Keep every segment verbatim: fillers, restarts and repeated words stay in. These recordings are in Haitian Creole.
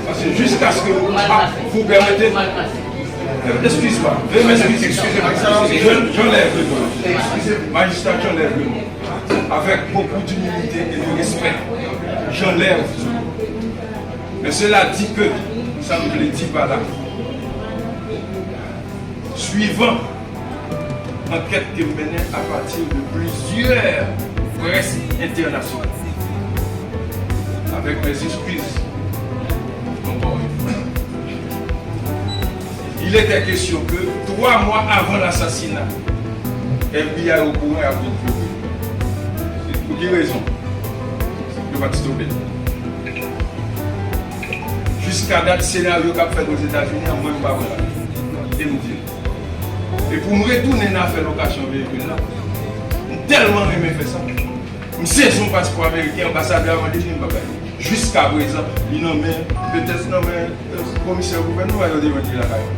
Parce que jusqu'à ce que vous permettez, excuse-moi, veuillez m'excuser, excusez-moi, j'enlève le mot. Magistrat, j'enlève le mot. Avec beaucoup d'humilité et de respect, j'enlève ce mot. Men sela di ke, sa m vle di pa la, swivan ankèt ke m mennen apati de plizyè près entènasyonal, avec mes excuses encore une fois. Il était question que trois mois avant l'assassinat, F B I okouran y ap vin stope. Pou ki rezon? Yo pa t stope l. Jiska dat, senaryo k ap fèt Ozetazini an, mwen, m pa wè la. E m di l. E pou m retounen nan afè lokasyon veyikil la, m tèlman renmen fè sa. M sezi yon paspò ameriken, anbasadè a mande m li, m pa bay li. Jiska prezan, li nan men, petèt nan men, euh, komisè gouvènman, yo te mete lakay mwen.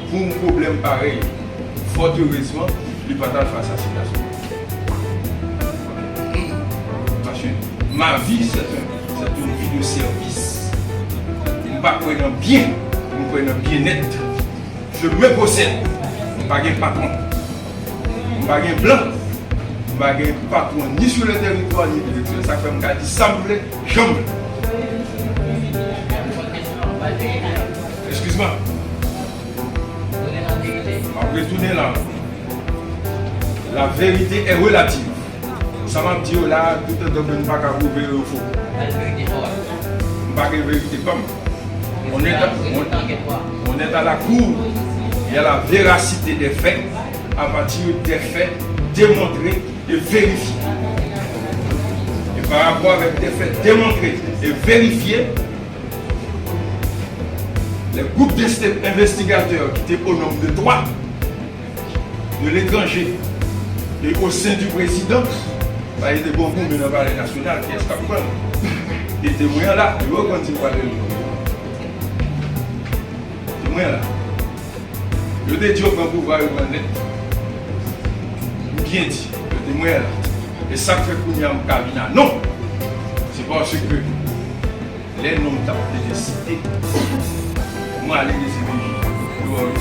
Pou yon pwoblèm parèy, fòterezman, li pa t al fè asasinasyon. Paske ma vi, c'est un, c'est une vie de service. M pa kwè nan byen, m kwè nan byennèt. Je me possède. M pa gen patwon. M pa gen blan. M pa gen patwon ni sou le teritwa, ni de lekstèryè. Sa k fè m ka di sa m vle, jan m vle. Excuse-moi. M ap retounen la. La vérité est relative. Sa m ap di yo la, toutotan ke m pa ka pwouve yo fo. M pa gen verite pa m. On est à, on, on est à la cour. Il y a la véracité des faits à partir des faits démontrés et vérifiés. Et par rapport avec des faits démontrés et vérifiés, les groupes d'investigateurs qui étaient au nombre de trois de l'étranger et au sein du président, pa gen de bon goumen nan Palè Nasyonal, kiyès k ap pran l? E temwen an la, yo konn se kwa de li. Temwen an la. Yo te di yo pran pouvwa, yo pran l nèt. M byen di, yo temwen an la. E sa k fè kounye a m ka vin a non. Se paske lè non m t ap plede site, mwen ale D C P J, yo wè yo.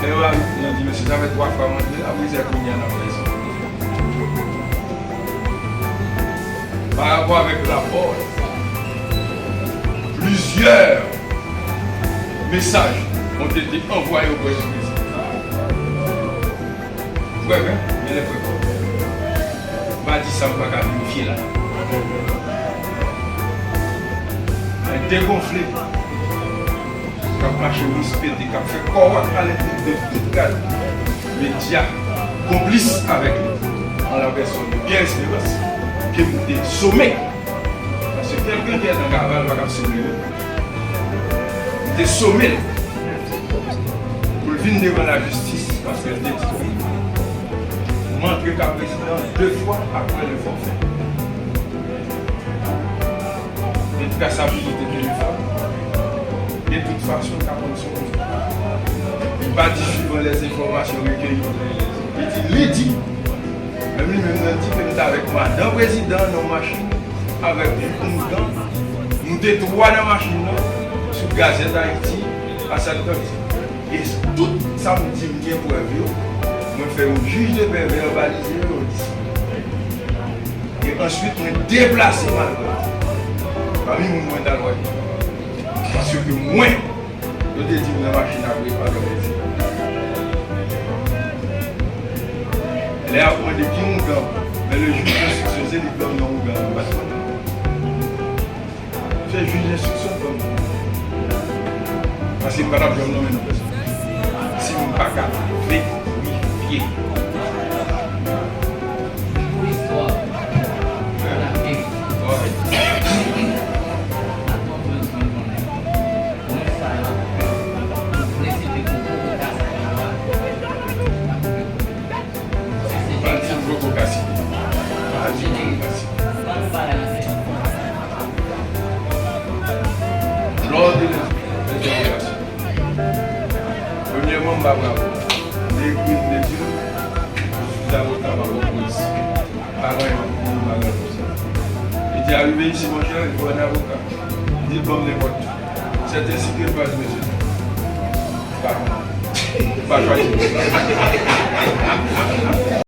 Lè yo al, yo di, "Mesye, sa fè twa fwa m antre la, poukisa kounye a n ap fè sa?" Par rapport avec la port, plusieurs messages ont été envoyés auprès du président. Prèv, wi, gen lè prèv. M pa di sa m pa ka verifye la. Men degonfle k ap mache ris pete, k ap fè kòwòk alèkri de tout gad medya konplis avèk li, an la pèsòn de Pierre Espérance, ke m te some. Paske kèlken ki nan kaval pa ka some yo. M te some l pou l vin devan lajistis, paske l te di, "M antre ka prezidan de fwa apre le forfait." Gen trasabilite telefòn. De tout fason, l ka konn sonje. Li pa di suivant les informations recueillies. Li di, li di, menm li menm nan di ke m t avèk madan prezidan nan machin, avèk yon oungan. Nou te twa nan machin nan, sou Gazette Haïti, a sèt èdtan. E tout sa m di m gen prèv yo, mwen fè yon jij de pè vèbalize yo, yo di sa. E answit, mwen deplase malpwòp. Pami moun mwen t al wè. Paske mwen, yo te di m nan machin apre, pa nan mezi. Lè y ap mande ki oungan, men le juge d'instruction, se li k ban m non oungan an, m pa t konnen. Se jij enstriksyon k ban m. Paske m pa t ap janm nonmen non pèsonn si m pa ka verifye. Pou istwa, pou laverite. Atò bezwen konnen. Moun sa yo, yo vle se te pou pwovokasyon yo a, y ap pwovokasyon. Pati pwovokasyon. Pati pwovokasyon. Lòd de lentèwogasyon. Premyèman, m ba bravo. M te ekri, m te di l, je suis avocat, m ap polis. Pa gen anyen, m pa gen anyen konsa. Li te Arive isi, monchè, li pran avoka. Li di l ban m nenpòt. Sèten site l pa l bezwen. Pa, pa chwazi.